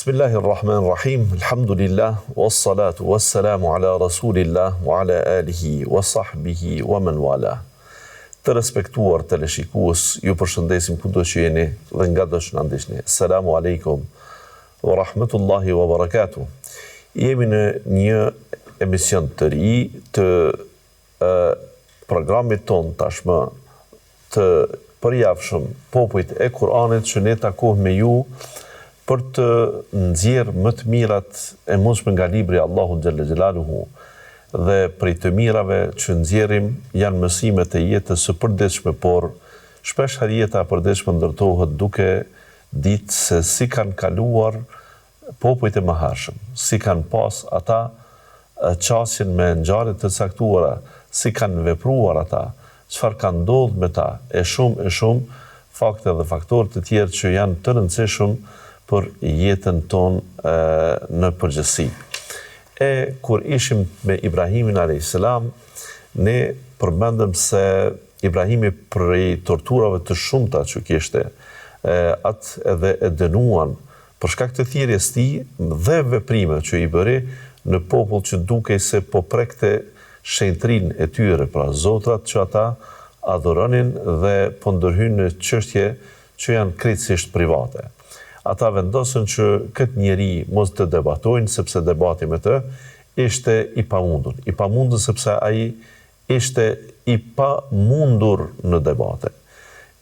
Bismillahi Rrahman Rrahim, Alhamdulillah, wassalatu wassalamu ala Rasulillah, wa ala alihi, wa sahbihi, wa men wala. Të respektuar teleshikues, ju përshëndesim kudo që jeni dhe ngado që na ndiqni. Selamu alejkum wa rahmetullahi wa barakatuh. Jemi në një emision të ri të programit tonë tashmë të përjavshëm Popujt e Kur'anit që ne takohemi me ju për të nxjerrë më të mirat e mundshme nga libri i Allahut xhelle xhelaluhu dhe prej të mirave që nxjerrim janë mësimet e jetës së përditshme por shpesh herë jeta e përditshme ndërtohet duke ditë se si kanë kaluar popujt e mëhershëm, si kanë pas ata qasjen me ngjarje të caktuara, si kanë vepruar ata, çfarë ka ndodhur me ta, e shumë e shumë fakte dhe faktorë të tjerë që janë të rëndësishëm për jetën tonë në përgjithësi. E kur ishim me Ibrahimin alejhi selam, ne përmendëm se Ibrahimi prej torturave të shumta që kishte, atë edhe e dënuan Për shkak të thirrjes tij dhe veprimeve që i bëri në popull që dukej se po prekte shenjtërinë e tyre, pra zotrat që ata adhuronin dhe po ndërhynë në çështje që janë krejtësisht private. Ata vendosën që këtë njeri mos të debatojnë sepse debati me të ishte i pamundur. I pamundur sepse ai ishte i pamundur në debate.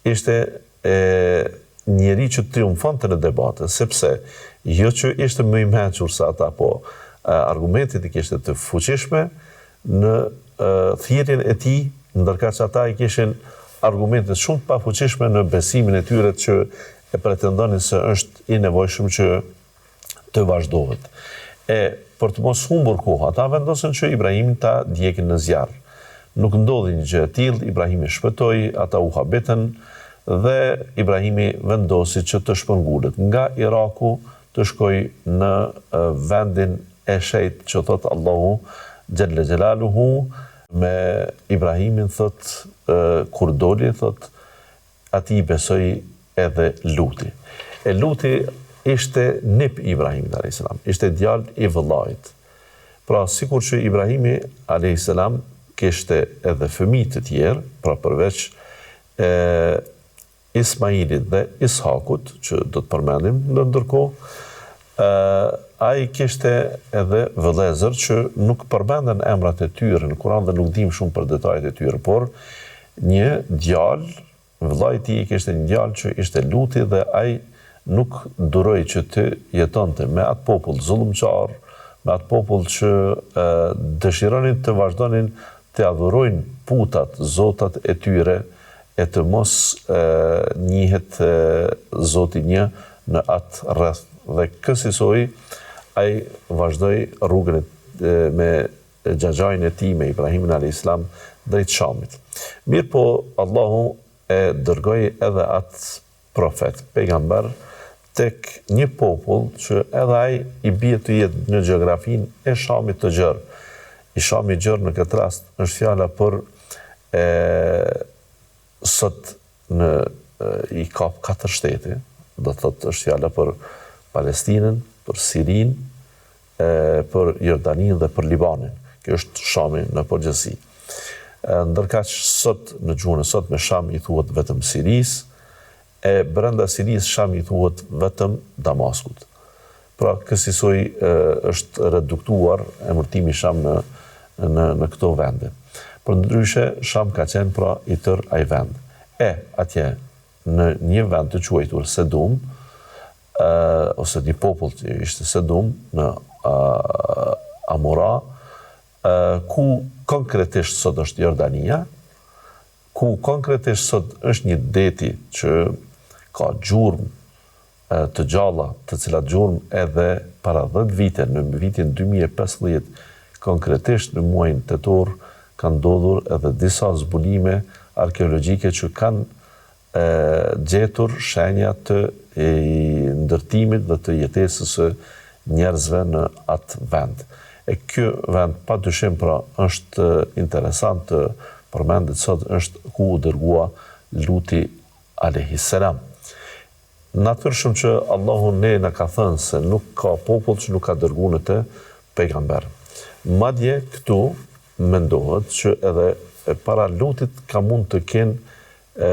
Ishte e njeri që triumfonte në debate, sepse jo që ishte më i mençur se ata, po argumentet i kishte të fuqishme në thirrjen e tij, ndërkaq ata i kishin argumentet shumë të pafuqishme në besimin e tyre që e pretendonin se është i nevojshëm që të vazhdohet. E për të mos humbur kohë, ata vendosën që Ibrahimin ta djegin në zjarr. Nuk ndodhi një gjë e tillë, Ibrahimi shpëtoi, ata u habitën dhe Ibrahimi vendosi që të shpërngulet nga Iraku të shkojë në vendin e shenjtë që thotë Allahu xhelle xhelaluhu me Ibrahimin thotë kur doli thotë Atij i besoi edhe Luti. E Luti ishte nip i Ibrahimit alejhi selam, ishte djalë i vëllait. Pra, sikur që Ibrahimi alejhi selam kishte edhe fëmijë të tjerë, pra përveç e Ismailit dhe Ishakut, që do të përmendim në ndërkohë, ë ai kishte edhe vëllezër që nuk përmenden emrat e tyre në Kur'an dhe nuk dimë shumë për detajet e tyre, por Një djalë, vëllai i tij kishte një djalë që ishte Luti dhe ai nuk duroi që të jetonte me atë popull zullumqar, me atë popull që dëshironin të vazhdonin të adhurojnë putat, zotat e tyre e të mos njihet Zoti një në atë rreth dhe kësisoj ai vazhdoi rrugën me xhaxhain e tij me Ibrahimin alejhi selam drejt Shamit. Mirëpo Allahu e dërgoi edhe atë profet, pejgamber, tek një popull që edhe ai i bie të jetë në gjeografinë e Shamit të gjerë. I Shami i gjerë në këtë rast është fjala për e sot në i kap katër shtete, do të thotë është fjala për Palestinën, për Sirinë, e për Jordaninë dhe për Libanin. Kjo është Shami në përgjithësi. Ndërkaq sot në gjuhën e sotme Sham i thuhet vetëm Sirisë, e brenda Sirisë Sham i thuhet vetëm Damaskut. Pra kësisoj është reduktuar emërtimi Sham në në në këto vende. Përndryshe Sham ka qenë pra i tërë ai vend. E atje në një vend të quajtur Sedum, ose një popull që ishte Sedum në Amora, ku konkretisht sot është Jordania, ku konkretisht sot është një deti që ka gjurmë të gjalla, të cilat gjurmë edhe para 10 vite, në vitin 2015, konkretisht në muajin tetor, kanë ndodhur edhe disa zbulime arkeologjike që kanë gjetur shenja të ndërtimit dhe të jetesës së njerëzve në atë vend. E ky vend pa dyshim pra është interesant të përmendet sot është ku u dërgua Luti alejhi selam. Natyrshëm që Allahu ne na ka thënë se nuk ka popull që nuk ka dërgu në të pejgamber. Madje këtu mendohet që edhe para Lutit ka mund të kenë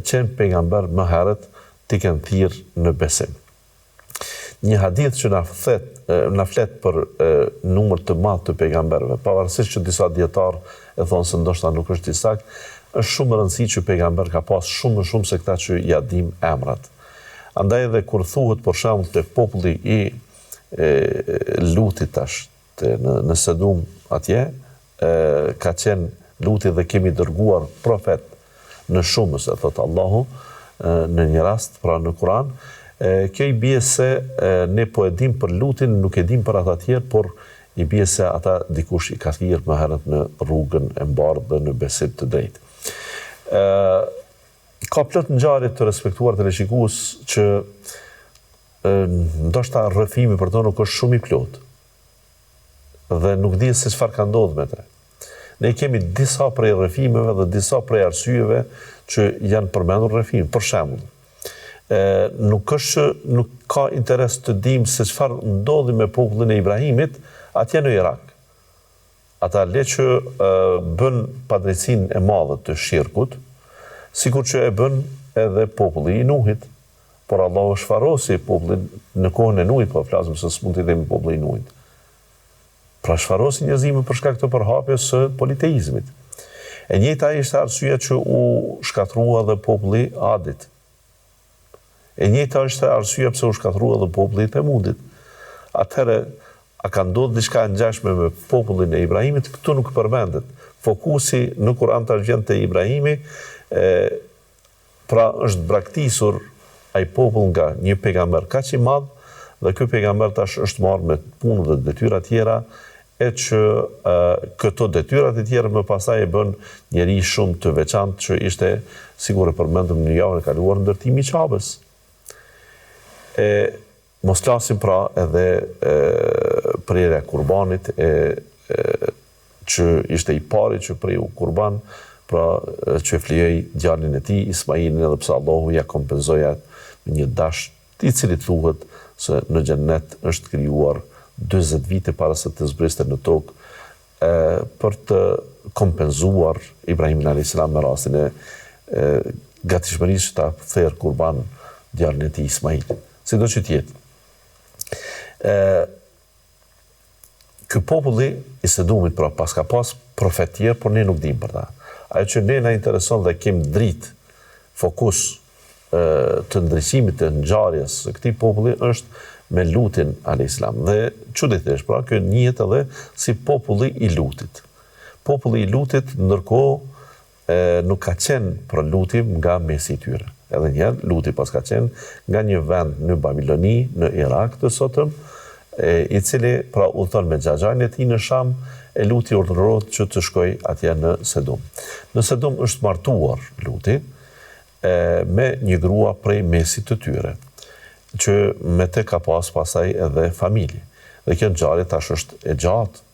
qenë pejgamber më herët t'i kenë thirrë në besim. Një hadith që na thet, na flet për numër të madh të pejgamberëve, pavarësisht që disa dijetarë e thonë se ndoshta nuk është i saktë, është shumë me rëndësi që pejgamber ka pas shumë më shumë se këta që ia dimë emrat. Andaj edhe kur thuhet për shembull te populli i e, Lutit tash, te në, në Sedum atje, e, ka qenë Luti dhe kemi dërguar profet në shumës, e thotë Allahu, në një rast, pra në Kur'an, kjo i bie se ne po e dim për Lutin, nuk e dim për ata tjerë, por i bie se ata dikush i ka thirrë më herët në rrugën e mbarë dhe në besim të drejtë. Ë ka plot ngjarje të respektuar teleshikues që ndoshta rrëfimi për to nuk është shumë i plotë dhe nuk dihet se çfarë ka ndodhur me të. Ne kemi disa prej rrëfimeve dhe disa prej arsyeve që janë përmendur rrëfim. Për shembull, e, nuk është që nuk ka interes të dimë se çfarë ndodhi me popullin e Ibrahimit atje në Irak. Ata le që bënë padrejtësinë e madhe të shirkut, sikur që e bënë edhe populli i Nuhit. Por Allahu shfarosi popullin në kohën e Nuhit, po flasim se s'mund t'i themi populli i Nuhit. Pra shfarosi njerëzimin për shkak të përhapjes së politeizmit. E njëjta ishte arsyeja që u shkatërrua dhe populli i Adit. E njëjta është arsyeja pse u shkatërrua dhe populli i Themudit. Atëherë, a ka ndodhur diçka e ngjashme me popullin e Ibrahimit? Këtu nuk përmendet. Fokusi në Kur'an tash vjen te Ibrahimi, e, pra është braktisur ai popull nga një pejgamber kaq i madh dhe ky pejgamber tash është marrë me punë dhe detyra tjera e që e, këto detyrat e tjera më pastaj e bën njeri shumë të veçantë që ishte, sikur e përmendëm në javën e kaluar, ndërtimi i Qabes. E mos flasim pra edhe e, prerja e kurbanit e, e që ishte i pari që preu kurban, pra që e flijoi djalin e tij Ismailin edhe pse Allahu ia kompenzoi atë me një dash i cili thuhet se në xhennet është krijuar 40 vite para se të zbriste në tokë e, për të kompenzuar Ibrahimin alayhis salam me rastin e, e gatishmërisë që ta therë kurban djalin e tij Ismailin. Sido që të jetë. E, Ky populli i Sedumit pra paska pas profet tjerë, por ne nuk dimë për ta. Ajo që ne na intereson dhe kem dritë, fokus të ndriçimit të ngjarjes së këtij populli është me Lutin alayhis salam. Dhe çuditërisht, pra ky njihet edhe si populli i Lutit. Populli i Lutit ndërkohë E, nuk ka qenë pra Luti nga mesi i tyre. Edhe një herë, Luti paska qenë nga një vend në Babiloni, në Irak të sotëm, e, i cili pra udhëton me xhaxhain e tij në Sham, e Luti urdhërohet që të shkojë atje në Sedum. Në Sedum është martuar Luti e, me një grua prej mesit të tyre, që me të ka pas pastaj edhe familje. Dhe kjo ngjarje tash është e gjatë,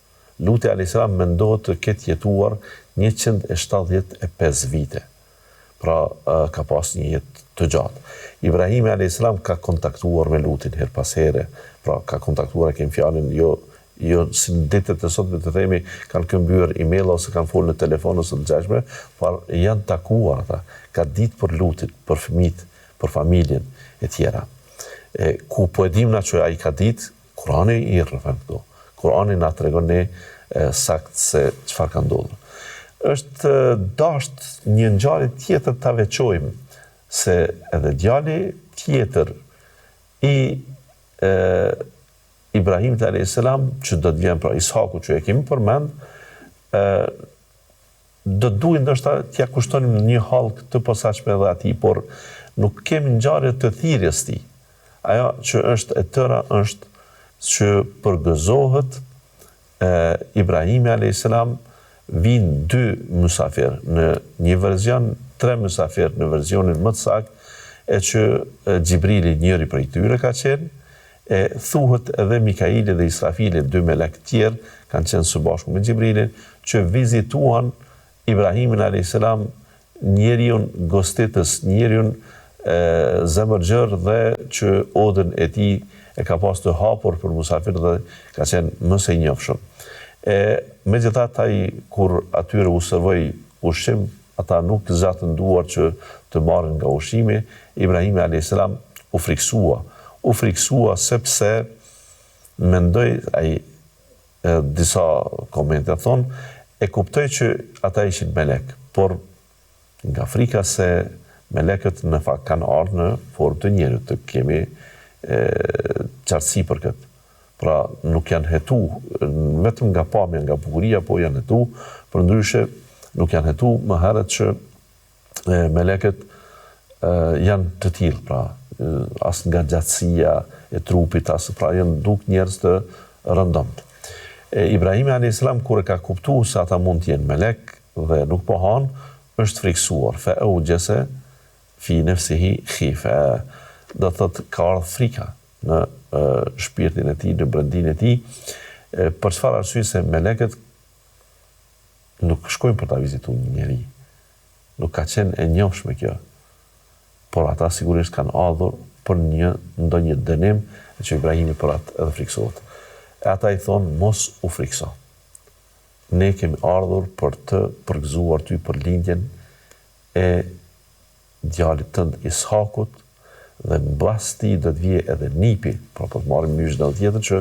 Luti alejhi selam mendohet të ketë jetuar 175 vite. Pra ka pas një jetë të gjatë. Ibrahimi alejhi selam ka kontaktuar me Lutin herë pas here, pra ka kontaktuar e kemi fjalën jo jo si në ditët e sotme të themi kanë këmbyer email ose kanë folur në telefon ose të ngjashme, por janë takuar ata, ka ditë për Lutin, për fëmijët, për familjen e tjera. E, ku po e dim na që ai ka ditë, Kurani i rrëfen këto. Kurani na tregon ne saktë se çfarë ka ndodhur. Është dasht një ngjarje tjetër ta veçojmë se edhe djali tjetër i e, Ibrahimit alayhis salam që do të vjen pra Ishaku që e kemi përmend ë Do të duhej ndoshta t'ia kushtonim një hallkë të posaçme edhe atij, por nuk kemi ngjarje të thirrjes tij. Ajo që është e tëra është që përgëzohet e, Ibrahimi alayhis salam vijnë dy mysafir në një version, tre mysafir në versionin më të saktë, e që Xhibrili njëri prej tyre ka qenë, E thuhet edhe Mikaili dhe Israfili, dy melekë tjerë, kanë qenë së bashku me Xhibrilin, që vizituan Ibrahimin alejhi selam, njeriun gostitës, njeriun zemërgjerë dhe që odën e tij e ka pas të hapur për musafirë dhe ka qenë më se i njofshëm. E megjithatë ai kur atyre u servoi ushqim, ata nuk zgjatën duart që të marrin nga ushqimi, Ibrahimi alejhi selam u frikësua. U frikësua sepse mendoi ai disa komente thonë, e kuptoi që ata ishin melek, por Nga frika se melekët në fakt kanë ardhur në formë të njeriut, të kemi qartësi për këtë. Pra nuk janë hetu vetëm nga pamja, nga bukuria, po janë hetu, përndryshe nuk janë hetu më herët që melekët janë të tillë, pra as nga gjatësia e trupit, as pra janë duk njerëz të rëndomtë. E Ibrahimi a.s. kur e ka kuptu se ata mund të jenë melek, dhe nuk po hanë, është frikësuar, fe euxhese fi nefsihi khife, do të thotë ka ardhur frika në shpirtin e tij, në brendinë e tij, për çfarë arsye se melekët nuk shkojnë për ta vizituar një njeri. Nuk ka qenë e njofshme kjo. Por ata sigurisht kanë ardhur për një ndonjë dënim e që Ibrahimi për atë edhe frikësohet. E ata i thonë mos u frikëso. Ne kemi ardhur për të përgëzuar ty për lindjen e djalit tënd Ishakut dhe mbas tij do të vijë edhe nipi, pra po të marrim myzhden tjetër që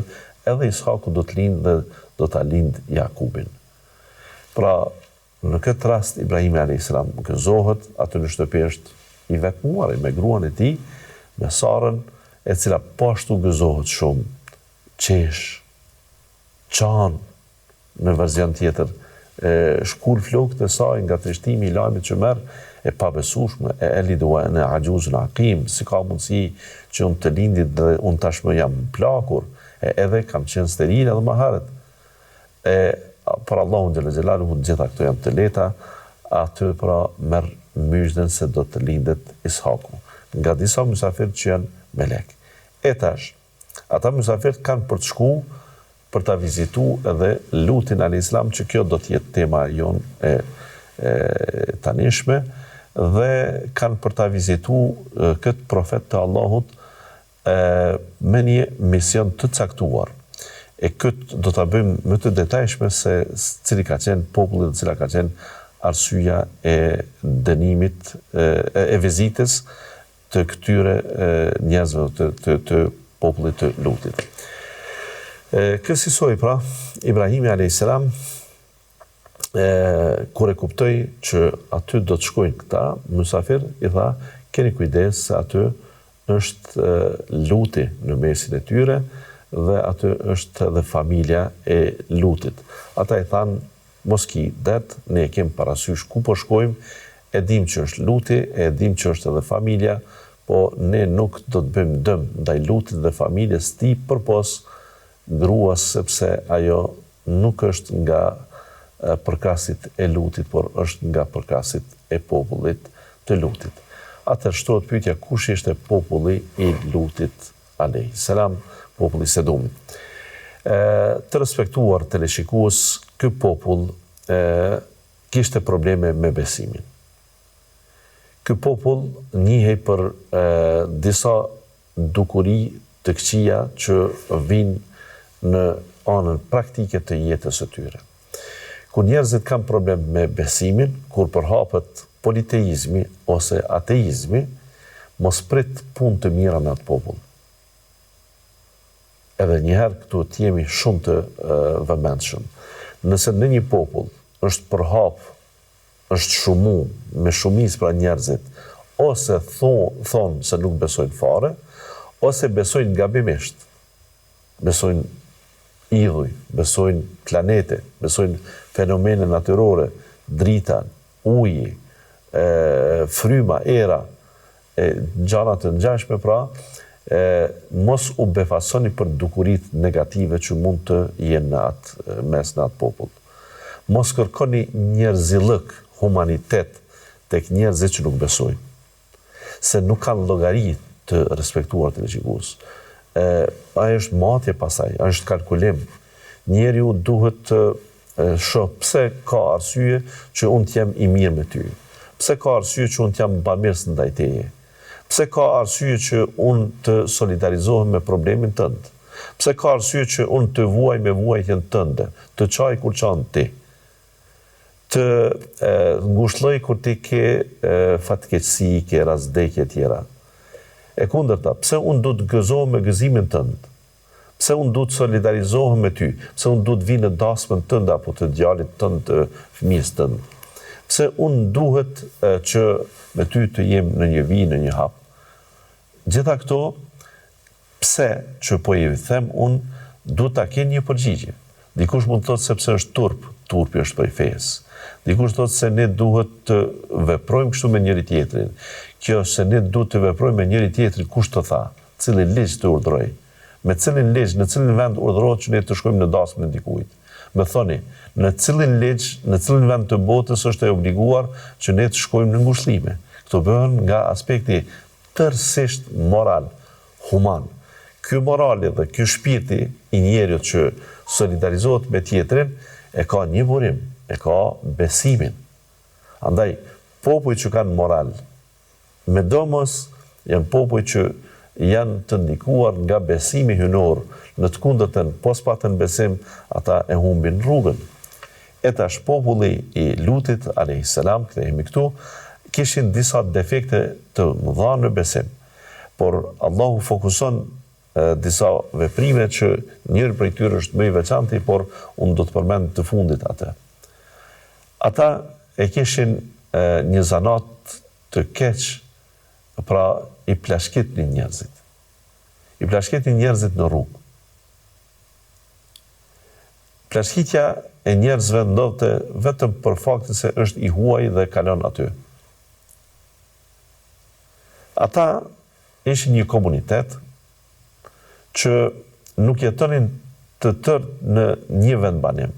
edhe Ishaku do të lindë dhe do ta lindë Jakubin. Pra, në këtë rast Ibrahimi alejhi selam gëzohet, aty në shtëpi është i vetmuari me gruan e tij, me Sarën, e cila po ashtu gëzohet shumë, qesh, qan në version tjetër, e shkul flokët e saj nga trishtimi i lajmit që merr, e pabesueshme, e elidu wa ene axhuzun akim, si ka mundësi që unë të lindi dhe unë tashmë jam plakur, e edhe kam qenë sterile edhe më herët. E për Allahun xhele xhelaluhu të gjitha këto janë të lehta, aty pra merr myzhden se do të lindet Ishaku, nga disa mysafirë që janë melek. E tash, Ata mysafirët kanë për të shku për ta vizitu edhe Lutin alejhi selam që kjo do të jetë tema jonë e, e tanishme dhe kanë për ta vizitu këtë profet të Allahut e, me një mision të caktuar. E këtë do ta bëjmë më të detajshme se cili ka qenë populli dhe cila ka qenë arsyeja e dënimit e, e vizitës të këtyre njerëzve të, të, të popullit të Lutit. E, kësisoj pra, Ibrahimi a.s. E, kur e kuptoi që aty do të shkojnë këta, mysafir i tha, keni kujdes se aty është Luti në mesin e tyre dhe aty është edhe familja e Lutit. Ata i thanë, Mos ki dert, ne e kem parasysh ku po shkojmë, e dimë që është Luti, e dimë që është edhe familja, po ne nuk do të bëjmë dëm ndaj Lutit dhe familjes tij përpos gruas sepse ajo nuk është nga përkrahësit e Lutit, por është nga përkrahësit e popullit të Lutit. Atëherë shtrohet pyetja kush ishte populli i Lutit alejhi selam, populli i Sedumit. E, të respektuar teleshikues, ky popull e, kishte probleme me besimin. Ky popull njihej për e, disa dukuri të këqija që vijnë në anën praktike të jetës së tyre. Kur njerëzit kanë problem me besimin, kur përhapet politeizmi ose ateizmi, mos prit punë të mira në atë popull. Edhe një herë këtu të jemi shumë të vëmendshëm. Nëse në një popull është përhap, është shumu, me shumicë pra njerëzit, ose thonë se nuk besojnë fare, ose besojnë gabimisht, besojnë idhuj, besojnë planete, besojnë fenomene natyrore, drita, uji, e, fryma, era, e gjana të ngjashme pra, e, mos u befasoni për dukuritë negative që mund të jenë në atë mes, në atë popull. Mos kërkoni njerëzillëk, humanitet, tek njerëzit që nuk besojnë. Se nuk kanë llogari të respektuar teleshikues. E, ajo është matje pastaj, është kalkulim. Njeriu duhet të shoh pse ka arsye që unë të jem i mirë me ty. Pse ka arsye që unë të jam bamirës ndaj teje. Pse ka arsye që unë të solidarizohem me problemin tënd? Pse ka arsye që unë të vuaj me vuajtjen tënde, të qaj kur qan ti, të ngushlloj kur ti ke fatkeqësi, ke rast vdekje e tjera? E kundërta, pse unë duhet të gëzohem me gëzimin tënd? Pse unë duhet të solidarizohem me ty? Pse unë duhet të vij në dasmën tënde apo të djalit tënd, të fëmijës tënd? Pse unë duhet që me ty të jem në një vijë, në një hap? Gjitha këto pse që po i them unë duhet ta kenë një përgjigje. Dikush mund të thotë sepse është turp, turpi është prej fesë. Dikush thotë se ne duhet të veprojmë kështu me njëri-tjetrin. Kjo se ne duhet të veprojmë me njëri-tjetrin kush të tha? Cili ligj të urdhëroi? Me cilin ligj, në cilin vend urdhërohet që ne të shkojmë në dasmën e dikujt? Më thoni, në cilin ligj, në cilin vend të botës është e obliguar që ne të shkojmë në ngushëllime? Këto bëhen nga aspekti tërësisht moral, human. Ky morali dhe ky shpirti i njeriut që solidarizohet me tjetrin e ka një burim, e ka besimin. Andaj, popujt që kanë moral, Medomos janë popuj që janë të ndikuar nga besimi hyjnor, në të kundërtën po s'patën besim ata e humbin rrugën. E tash populli i Lutit alejhi selam, kthehemi këtu, kishin disa defekte të mëdha në besim. Por Allahu fokuson disa veprime që njëri prej tyre është më i veçanti, por unë do të përmend të fundit atë. Ata e kishin një zanat të keq, pra i plaçkitnin njerëzit. I plaçkitnin njerëzit në rrugë. Plaçkitja e njerëzve ndodhte vetëm për faktin se është i huaj dhe kalon aty. Ata ishin një komunitet që nuk jetonin të tërë në një vendbanim.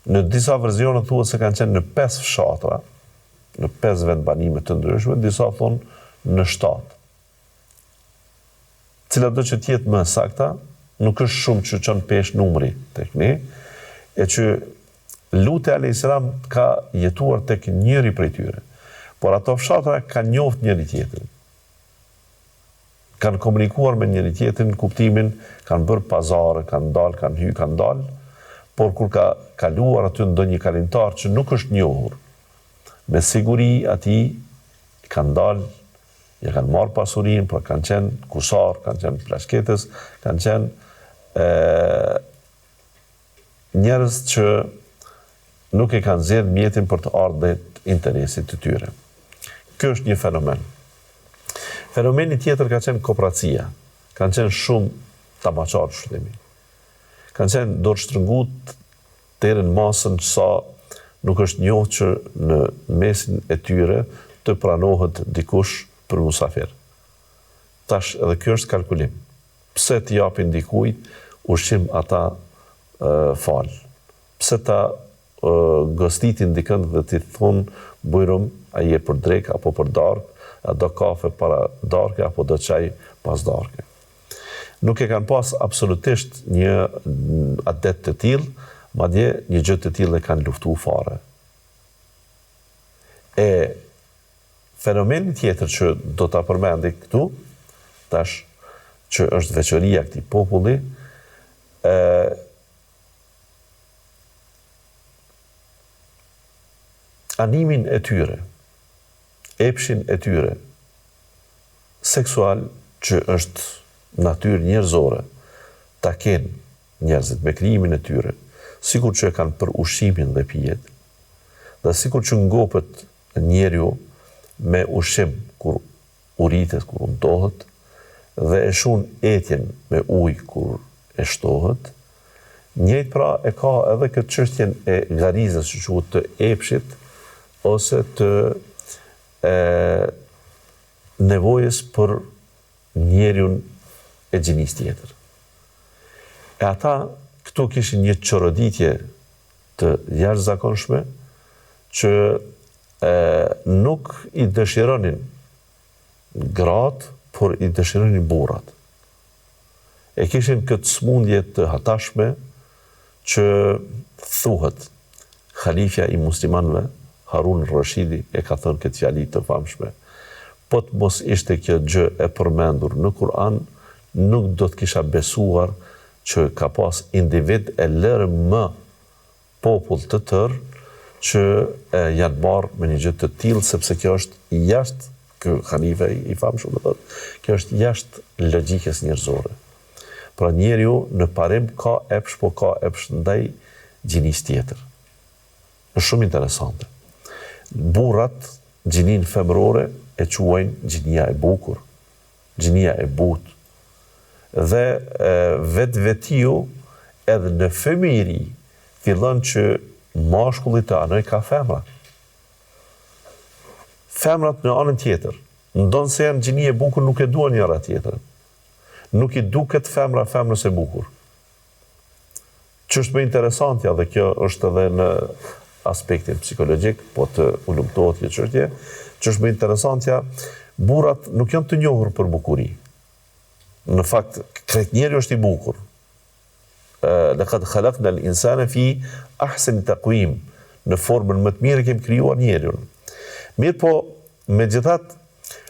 Në disa versione thuhet se kanë qenë në pesë fshatra, në pesë vendbanime të ndryshme, disa thonë në shtatë. Cilado që të jetë më e sakta, nuk është shumë që çon peshë numri tek ne, e që Luti alayhis salam ka jetuar tek njëri prej tyre. Por ato fshatra kanë njohur njëri tjetrin. Kanë komunikuar me njëri tjetrin në kuptimin kanë bërë pazare, kanë dalë, kanë hy, kanë dalë, por kur ka kaluar aty ndonjë kalimtar që nuk është njohur, me siguri atij i kanë dalë, ja kanë marrë pasurinë, pra kanë qenë kusar, kanë qenë plaçkitës, kanë qenë e, njerëz që nuk e kanë zgjedh mjetin për të ardhë drejt interesit të tyre. Ky është një fenomen. Fenomeni tjetër ka qenë kopracia. Kanë qenë shumë tamaqarë, që themi. Kanë qenë dorështrëngut deri në masën sa nuk është njohë që në mesin e tyre të pranohet dikush për musafir. Tash edhe kjo është kalkulim. Pse t'i japin dikujt ushqim ata falë? Pse ta gostitin dikënd dhe t'i thonë bujrum a je për drekë apo për darkë, a do kafe para darke apo do çaj pas darke? Nuk e kanë pas absolutisht një adet të tillë, madje një gjë të tillë e kanë luftu fare. E Fenomeni tjetër që do ta përmendi këtu, tash që është veçoria e këtij populli, e animin e tyre, epshin e tyre seksual që është natyrë njerëzore, ta kenë njerëzit me krijimin e tyre, sikur që e kanë për ushqimin dhe pijet, dhe sikur që ngopet njeriu me ushqim kur uritet, kur untohet, dhe e shun etjen me ujë kur e shtohet, njëjtë pra e ka edhe këtë çështjen e garizës që quhet të epshit ose të e, nevojës për njeriun e gjinisë tjetër. E ata këtu kishin një çoroditje të jashtëzakonshme që e, nuk i dëshironin gratë, por i dëshironin burrat. E kishin këtë smundje të hatashme që thuhet halifja i muslimanëve Harun Rashidi e ka thënë këtë fjali të famshme. Po të mos ishte kjo gjë e përmendur në Kur'an, nuk do të kisha besuar që ka pas individ e lëre më popull të tërë që janë marrë me një gjë të tillë sepse kjo është jashtë ky halife i famshëm do thotë, kjo është jashtë logjikës njerëzore. Pra njeriu në parim ka epsh, po ka epsh ndaj gjinisë tjetër. Është shumë interesante. Burrat gjininë femërore e quajnë gjinia e bukur, gjinia e butë. Dhe vetvetiu edhe në fëmijëri fillon që mashkulli të anojë ka femra. Femrat në anën tjetër, ndonëse janë gjini e bukur nuk e duan njëra tjetrën. Nuk i duket femra femrës e bukur. Ç'është më interesantja dhe kjo është edhe në aspektin psikologjik, po të hulumtohet kjo çështje, ç'është më interesantja, burrat nuk janë të njohur për bukuri. Në fakt, krejt njeriu është i bukur. Lekad khalakna al-insane fi ahseni takuim, në formën më të mirë e kemi krijuar njeriun. Mirëpo, megjithatë,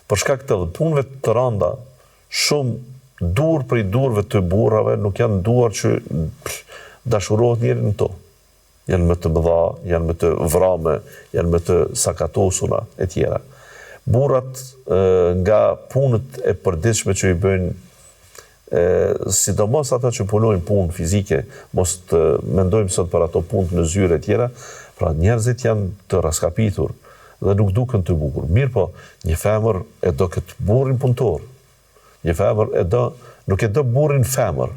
për shkak të punëve të randa, Shumë duar prej duarve të burrave nuk janë duar që dashurohet njeri në to. Janë më të mëdha, janë më të vrame, janë më të sakatosura e tjera. Burrat nga punët e përditshme që i bëjnë sidomos ata që punojnë punë fizike, mos të mendojmë sot për ato punët në zyre e tjera, pra njerëzit janë të rraskapitur, dhe nuk duken të bukur. Mirëpo, një femër e do këtë burrin punëtor. Një femër e do, nuk e do burrin femër,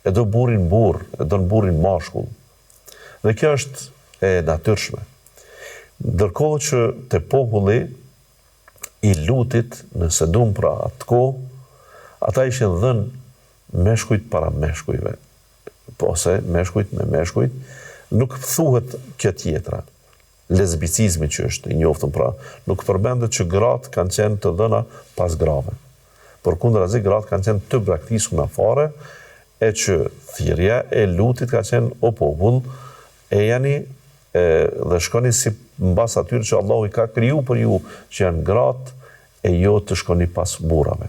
e do burrin burrë, e don burrin mashkull. Dhe kjo është e natyrshme. Ndërkohë që te populli i Lutit në Sedum pra atë kohë, ata ishin dhënë meshkujt para meshkujve, ose meshkujt me meshkujt, nuk thuhet kjo tjetra. Lezbicizmi që është i njoftun pra, nuk përmendet që gratë kanë qenë të dhëna pas grave. Përkundrazi gratë kanë qenë të braktisuna fare e që thirrja e Lutit ka qenë o popull ejani e dhe shkoni si mbas atyre që Allahu i ka kriju për ju që janë gratë e jo të shkoni pas burrave.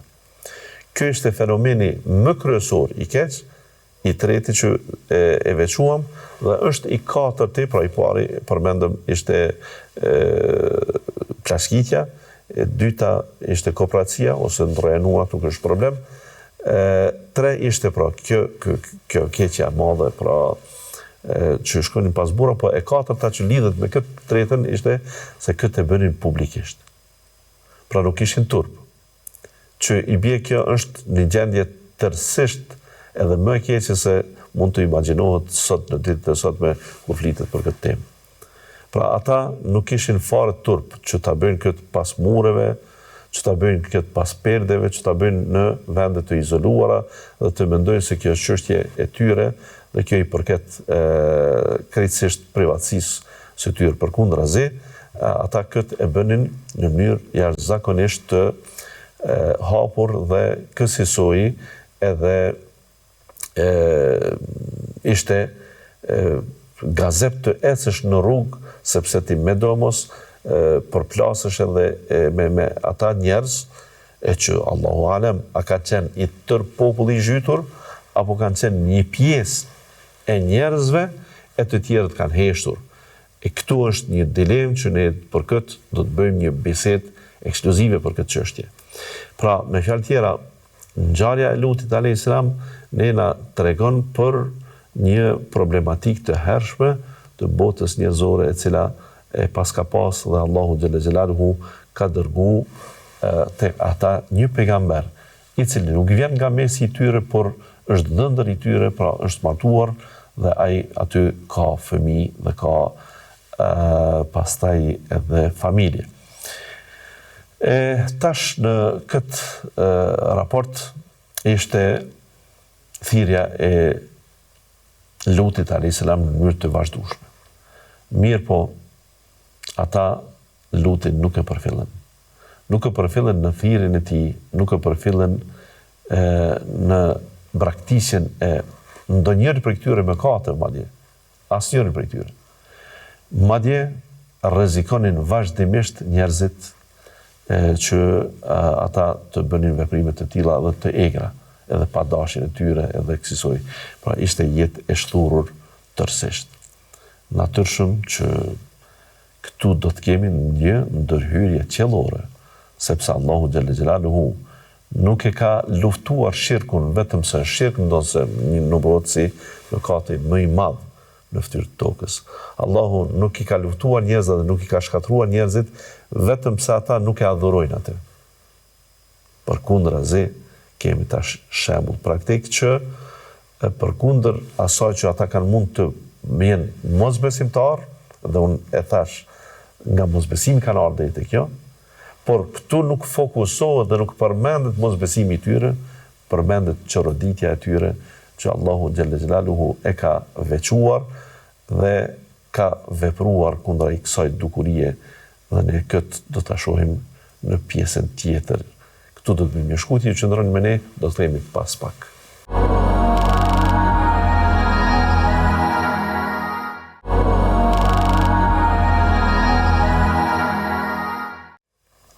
Ky ishte fenomeni më kryesor i keq i treti që e, e veçuam dhe është i katërti, pra i pari përmendëm ishte e, plaçkitja, e dyta ishte kopracia ose ndërroja numrat nuk është problem. E, tre ishte pra kjo kjo kjo keqja e madhe pra e, që shkonin pas burra, po e katërta që lidhet me këtë tretën ishte se këtë e bënin publikisht. Pra nuk kishin turp. që i bie kjo është një gjendje tërësisht edhe më e keqe se mund të imagjinohet sot në ditët e sotme kur flitet për këtë temë. Pra ata nuk kishin fare turp që ta bëjnë këtë pas mureve, që ta bëjnë këtë pas perdeve, që ta bëjnë në vende të izoluara dhe të mendojnë se kjo është çështje e tyre dhe kjo i përket krejtësisht privatësisë së tyre. Përkundrazi, ata këtë e bënin në mënyrë jashtëzakonisht të hapur dhe kësisoj edhe e, ishte e, gazep të ecësh në rrugë sepse ti medoemos përplasesh edhe e, me, me ata njerëz e që Allahu alem a ka qenë i tërë populli i zhytur apo kanë qenë një pjesë e njerëzve e të tjerët kanë heshtur. E këtu është një dilemë që ne për këtë do të bëjmë një bisedë ekskluzive për këtë çështje. Pra, me fjalë tjera, ngjarja e Lutit alayhis salam ne na tregon për një problematikë të hershme të botës njerëzore e cila e paska pas dhe Allahu xhelle xhelaluhu ka dërgu tek ata një pejgamber i cili nuk vjen nga mesi i tyre, por është dhëndër i tyre, pra është martuar dhe ai aty ka fëmijë dhe ka e, pastaj edhe familje. E tash në këtë e, raport ishte thirrja e Lutit alayhis salam në mënyrë të vazhdueshme. Mirëpo, ata Lutin nuk e përfillën. Nuk e përfillën në thirrjen e tij, nuk e përfillën e, në braktisjen e ndonjërit prej këtyre mëkateve madje, asnjërin prej tyre. Madje rrezikonin vazhdimisht njerëzit Që ata të bënin veprime të tilla dhe të egra, edhe pa dashjen e tyre edhe kësisoj. Pra ishte jetë e shthurur tërësisht. Natyrshëm që këtu do të kemi një ndërhyrje qiellore, sepse Allahu xhelle xhelaluhu nuk e ka luftuar shirkun vetëm se është shirk, ndonëse numërohet si mëkati më i madh në fytyrë të tokës. Allahu nuk i ka luftuar njerëzit dhe nuk i ka shkatërruar njerëzit vetëm pse ata nuk e adhurojnë atë. Përkundrazi, kemi tash shembull praktik që përkundër asaj që ata kanë mund të jenë mosbesimtarë, dhe unë e thash nga mosbesimi kanë ardhur deri te kjo, por këtu nuk fokusohet dhe nuk përmendet mosbesimi i tyre, përmendet çoroditja e tyre që Allahu xhelle xhelaluhu e ka veçuar dhe ka vepruar kundra kësaj dukurie dhe ne këtë do ta shohim në pjesën tjetër. Këtu do të bëjmë një shkutje, ju qëndroni me ne, do të kthehemi pas pak.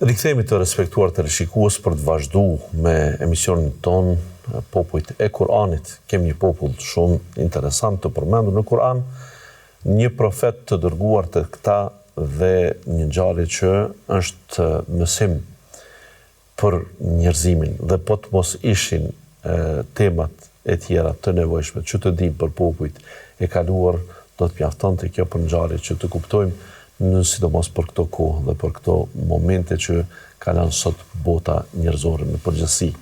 Rikthehemi të respektuar teleshikues për të vazhdu me emisionin tonë Popujt e Kur'anit. Kemi një popull shumë interesant të përmendur në Kur'an, një profet të dërguar te këta dhe një ngjarje që është mësim për njerëzimin dhe po të mos ishin temat e tjera të nevojshme që të dimë për popujt e kaluar, do të mjaftonte kjo për ngjarje që të kuptojmë në sidomos për këto kohë dhe për këto momente që kalon sot bota njerëzore në përgjithësi.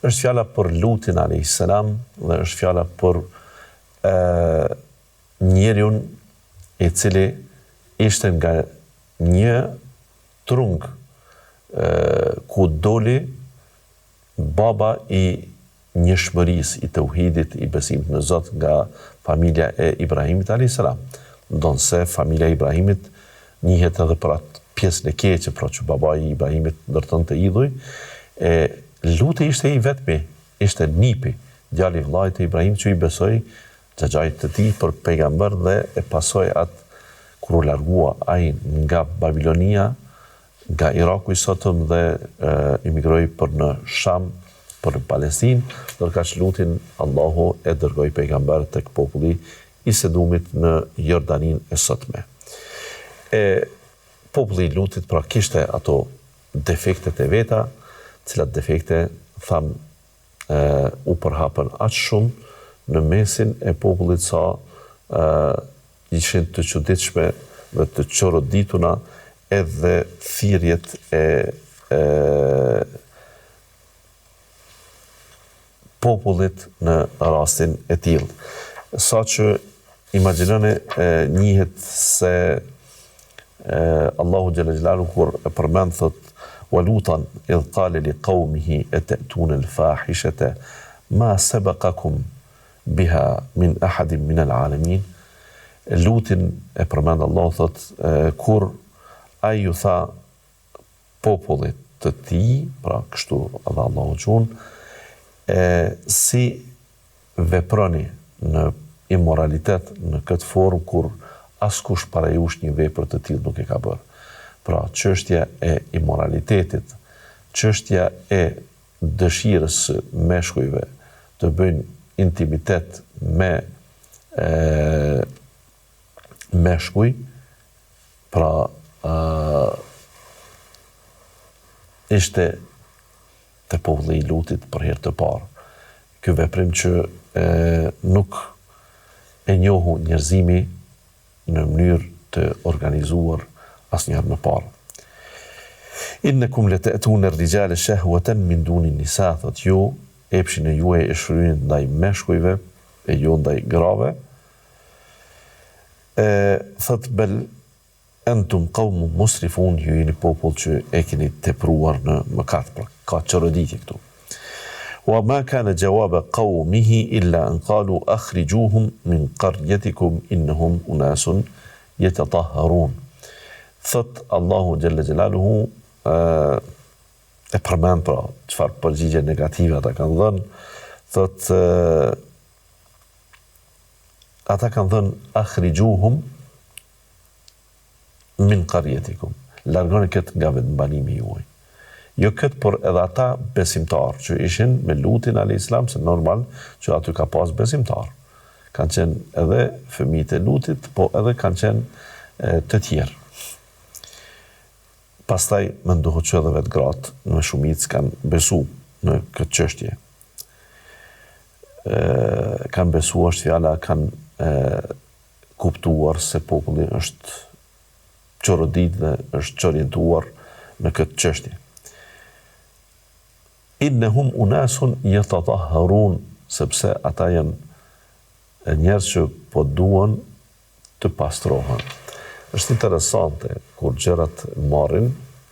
Është fjala për Lutin alayhis salam dhe është fjala për e, njeriun i cili ishte nga një trung ku doli baba i njëshmërisë, i teuhidit, i besimit në Zot nga familja e Ibrahimit alejhi selam. Ndonëse familja e Ibrahimit njihet edhe për atë pjesën e keqe, pra që babai i Ibrahimit ndërtonte idhuj, e Luti ishte i vetmi, ishte nipi, djali i vëllait të Ibrahimit që i besoi xhaxhait të tij për pejgamber dhe e pasoi atë kur u largua ai nga Babilonia, nga Iraku i sotëm dhe emigroi për në Sham, për në Palestinë, ndërkaq Lutin Allahu e dërgoi pejgamber tek populli i Sedumit në Jordaninë e sotme. E populli i Lutit pra kishte ato defektet e veta, cilat defekte thamë u përhapën aq shumë në mesin e popullit sa ishin të çuditshme dhe të çorodituna edhe thirrjet e popullit në rastin e tillë. Saqë imagjinoni njihet se Allahu xhelle xhelaluhu kur e përmend thotë wa lutan idh qale li qaumihi etetune el fahishete ma sebekakum biha min ahadin min el alemin Lutin e përmend Allahu thotë kur ai ju tha popullit të tij, pra kështu edhe Allahu quan, e si veproni në imoralitet në këtë formë kur askush para jush një vepër të tillë nuk e ka bërë. Pra, çështja e imoralitetit, çështja e dëshirës së meshkujve të bëjnë intimitet me e, meshkuj, pra e, ishte te populli i Lutit për herë të parë. Ky veprim që e, nuk e njohu njerëzimi në mënyrë të organizuar asnjëherë më parë. Innekum lete'tune rrijale shehweten min duni nisa, thotë ju, epshin e juaj e shfrynit ndaj meshkujve e jo ndaj grave. E thotë bel Entum qaumun musrifun, ju jeni popull që e keni tepruar në mëkat, pra ka çoroditje këtu. Wa ma kana jawaba qaumihi illa an qalu akhrijuhum min qaryatikum innahum unasun yatatahharun. Thot Allahu xhelle xhelaluhu e përmend pra çfarë përgjigje negative ata kanë dhënë, thot ata kanë thënë akhrijuhum min qaryatikum, largoni këtë nga vendbanimi juaj. Jo këtë, por edhe ata besimtarë që ishin me Lutin alejhi selam, se normal që aty ka pas besimtarë. Kanë qenë edhe fëmijët e Lutit, po edhe kanë qenë të tjerë. Pastaj mendohet që edhe vetë gratë në shumicë kanë besu në këtë çështje. Kanë besu është fjala, kanë kuptuar se populli është çorodit dhe është çorientuar në këtë çështje. Innehum unasun jetatahharun, sepse ata janë njerëz që po duan të pastrohen. Është interesante kur gjërat marrin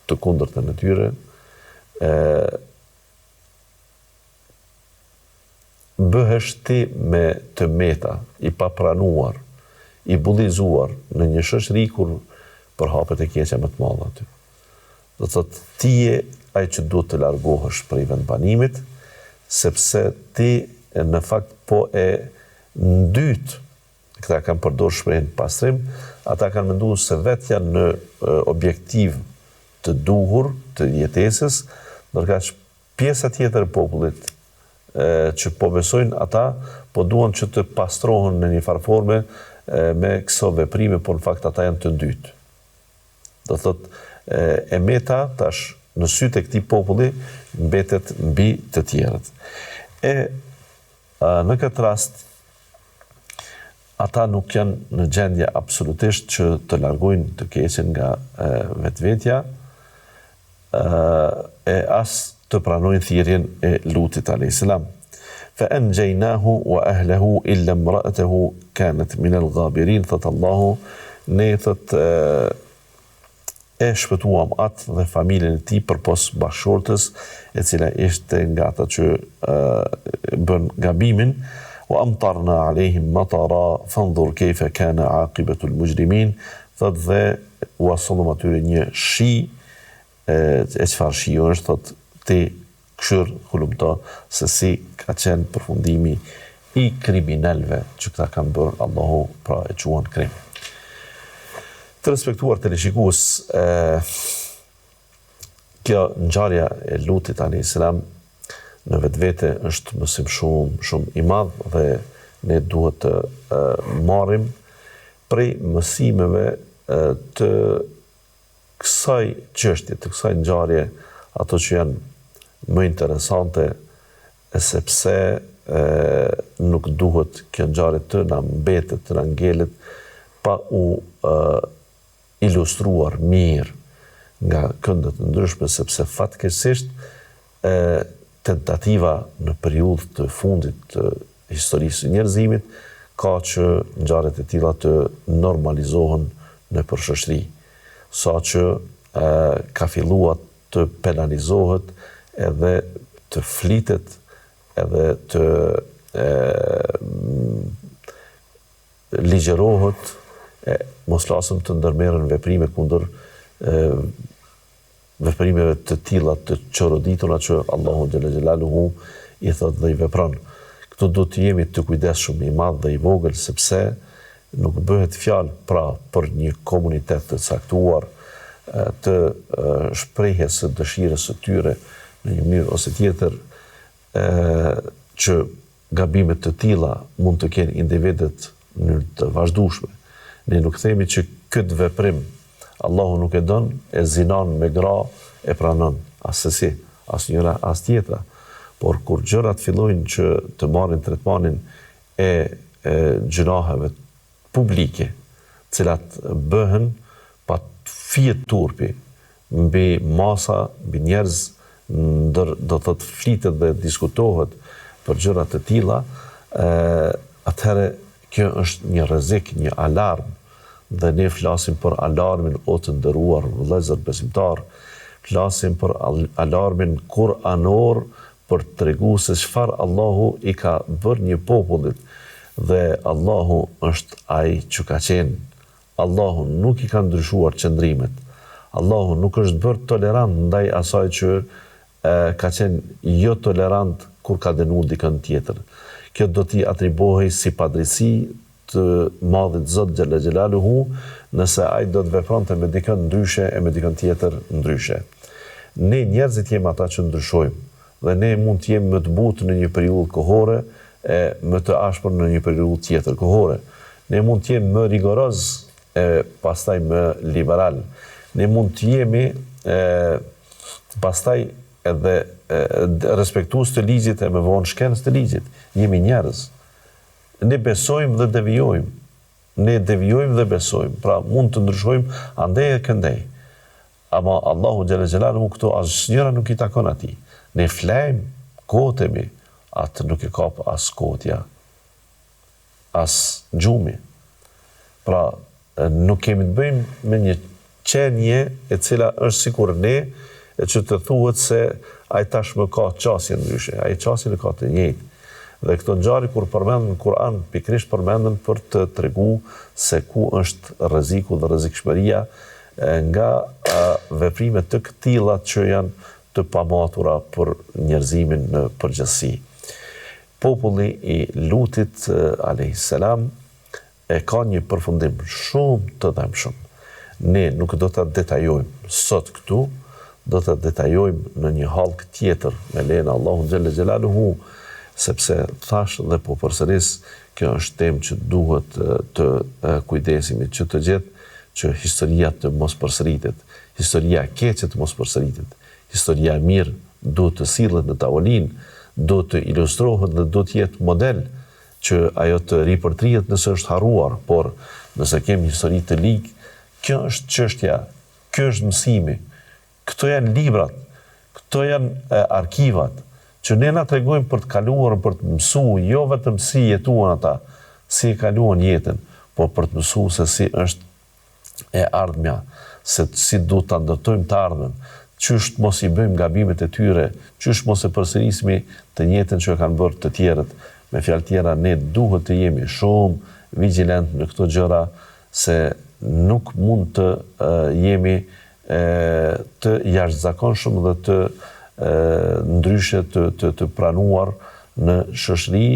të kundërtën e tyre, e bëhesh ti me të meta, i papranuar, i bullizuar në një shoqëri kur përhapet e keqja më të madhe aty. Do të thotë ti je ai që duhet të largohesh prej vendbanimit, sepse ti në fakt po e ndyt, këta kanë përdorur shprehjen pastrim, ata kanë menduar se vetë janë në objektiv të duhur të jetesës, ndërkaq pjesa tjetër e popullit që po besojnë ata, po duan që të pastrohen në një farë forme me këso veprime, por në fakt ata janë të ndytë. Do thotë, e meta tash në sytë e këtij populli mbetet mbi të tjerët. E në këtë rast ata nuk janë në gjendje absolutisht që të largojnë të keqen nga vetvetja e as të pranojnë thirrjen e Lutit alayhis salam. Fa anjaynahu wa ahlihi illa imra'atahu kanat min al-ghabirin, thotë Allahu, ne thotë e shpëtuam atë dhe familjen e tij përpos bashkëshortes, e cila ishte nga ata që bën gabimin, wa amtarna alejhim matara fanzur kejfe kana aqibatu al-mujrimin, thotë dhe ua sollëm atyre një shi, e, e çfarë shiu është, thotë ti kqyr hulumto se si ka qenë përfundimi i kriminelëve që këta kanë bërë, Allahu pra e quan krim. Të respektuar teleshikues, e, kjo ngjarja e Lutit alayhis salam në vetvete është mësim shumë shumë i madh dhe ne duhet të e, marrim prej mësimeve të kësaj çështje, të kësaj ngjarje, ato që janë më interesante, e sepse e, nuk duhet kjo ngjarje të na mbetet, të na ngelet pa u e, ilustruar mirë nga kënde të ndryshme, sepse fatkeqësisht e tentativa në periudhë të fundit të historisë së njerëzimit ka që ngjarjet e tilla të normalizohen nëpër shoqëri, saqë e, ka filluar të penalizohet edhe të flitet edhe të e, ligjërohet e mos flasim të ndërmerren veprime kundër e, veprimeve të tilla të çoroditura që Allahu xhele xhelaluhu i thotë dhe i vepron. Këtu duhet të jemi të kujdesshëm i madh dhe i vogël sepse nuk bëhet fjalë pra për një komunitet të caktuar të shprehjes së dëshirës së tyre në një mënyrë ose tjetër që Gabime të tilla mund të kenë individët në mënyrë të vazhdueshme. Ne nuk themi që këtë veprim Allahu nuk e don, e zinan me gra e pranon, assesi, as njëra as tjetra. Por kur gjërat fillojnë që të marrin tretmanin e e gjynaheve publike, të cilat bëhen pa fije turpi mbi masa, mbi njerëz, ndër, do të thotë flitet dhe diskutohet për gjëra të tilla, ë atëherë kjo është një rrezik, një alarm dhe ne flasim për alarmin o të nderuar vëllezër besimtarë, flasim për alarmin kuranor për të tregu se çfarë Allahu i ka bërë një popullit dhe Allahu është ai që ka qenë. Allahu nuk i ka ndryshuar qëndrimet. Allahu nuk është bërë tolerant ndaj asaj që e, ka qenë jo tolerant kur ka dënu dikënd tjetër. Kjo do t'i atribuohej si padrejtësi të madhit Zot xhelle xhelaluhu, nëse ai do të vepronte me dikënd ndryshe e me dikënd tjetër ndryshe. Ne njerëzit jemi ata që ndryshojmë dhe ne mund të jemi më të butë në një periudhë kohore e më të ashpër në një periudhë tjetër kohore. Ne mund të jemi më rigoroz e pastaj më liberal. Ne mund të jemi e pastaj edhe respektues të ligjit e më vonë shkelës të ligjit. Jemi njerëz. Ne besojmë dhe devijojmë. Ne devijojmë dhe besojmë. Pra mund të ndryshojmë andej e këndej. Ama Allahu xhele xhelaluhu këto asnjëra nuk i takon atij. Ne flejmë, kotemi, atë nuk e kap as kotja, as gjumi. Pra, nuk kemi të bëjmë me një qenie e cila është sikur ne, e që të thuhet se ai tashmë ka qasje ndryshe, ai qasjen e ka të njëjtë. Dhe këto ngjarje kur përmenden në Kur'an, pikërisht përmenden për të tregu se ku është rreziku dhe rrezikshmëria nga veprime të këtilla që janë të pamatura për njerëzimin në përgjithësi. Populli i Lutit alejhi selam e ka një përfundim shumë të dhembshëm. Ne nuk do ta detajojmë sot këtu, do ta detajojmë në një hallkë tjetër me lejen e Allahut xhelle xhelaluhu, sepse thashë dhe po përsëris, kjo është temë që duhet të kujdesemi që të gjithë që historia të mos përsëritet, historia e keqe të mos përsëritet, historia e mirë duhet të sillet në tavolinë, duhet të ilustrohet dhe duhet të jetë model që ajo të ripërtrihet nëse është harruar, por nëse kemi histori të ligë, kjo është çështja, ky është mësimi, këto janë librat, këto janë arkivat, që ne na tregojnë për të kaluarën, për të mësu jo vetëm si jetuan ata, si e kaluan jetën, por për të mësu se si është e ardhmja, se si duhet ta ndërtojmë të ardhmen, qysh të mos i bëjmë gabimet e tyre, qysh mos e përsërismi të njëjtën që e kanë bërë të tjerët. Me fjalë tjera, ne duhet të jemi shumë vigjilent në këto gjëra se nuk mund të jemi të jashtëzakonshëm dhe të ndryshe të të të pranuar në shoqëri,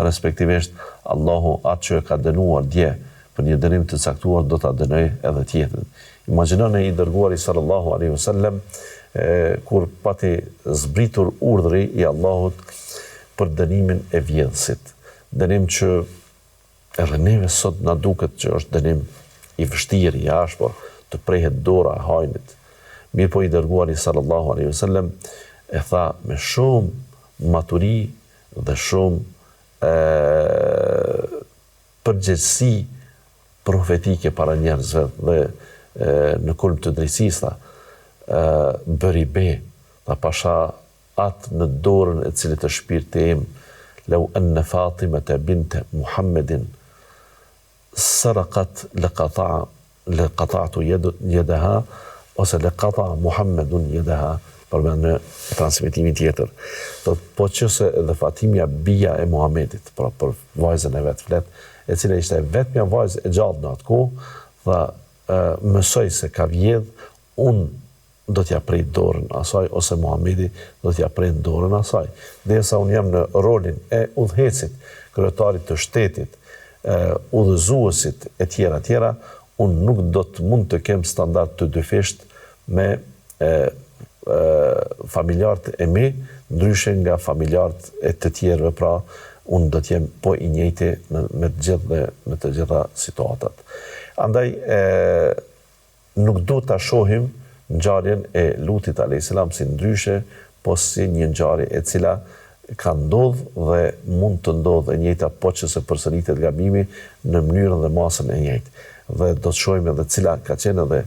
respektivisht Allahu atë që e ka dënuar dje për një dënim të caktuar do ta dënojë edhe tjetrin. Imagjinoni i dërguari sallallahu alaihi wasallam kur pati zbritur urdhri i Allahut për dënimin e vjedhësit. Dënim që edhe neve sot na duket që është dënim i vështirë, i ashpër, të prehet dora e hajnit. Mirëpo i dërguari sallallahu alaihi wasallam e tha me shumë maturi dhe shumë e, përgjegjësi profetike para njerëzve dhe në kulm të drejtësisë, tha, bëri be, tha pasha atë në dorën e cilit është shpirti im, lau enne Fatimete binte Muhammedin sarakat le qata'tu jedeha ose le qata'a Muhammedun jedeha përmend në transmetimin tjetër. Thotë po që se edhe Fatimja bija e Muhammedit, pra për vajzën e vet flet, e cila ishte e vetmja vajzë e gjallë në atë kohë, tha mësoj se ka vjedh, unë do t'ia prej dorën asaj ose Muhamedi do t'ia prejë dorën asaj. Derisa unë jam në rolin e udhëheqësit, kryetarit të shtetit, udhëzuesit e tjera e tjera, unë nuk do të mund të kem standard të dyfishtë me e, e, familjarët e mi, ndryshe nga familjarët e të tjerëve, pra unë do të jem po i njëjti me, me të gjithë dhe me të gjitha situatat. Andaj e, Nuk duhet ta shohim ngjarjen e Lutit alejhi selam si ndryshe, po si një ngjarje e cila ka ndodhë dhe mund të ndodhë e njëjta po që se përsëritet gabimi në mënyrën dhe masën e njëjtë. Dhe do të shohim edhe cila ka qenë edhe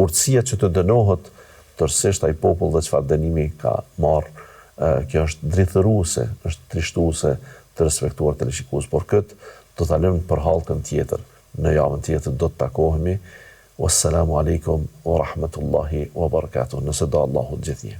urtësia që të dënohet tërësisht ai popull dhe çfarë dënimi ka marrë. Kjo është drithëruese, është trishtuese të respektuar teleshikues, por këtë do ta lëmë për hallkën tjetër. Në javën tjetër do të takohemi. Wassalamu alejkum wa rahmetullahi wa barakatuh. Nëse do Allahu gjithnjë.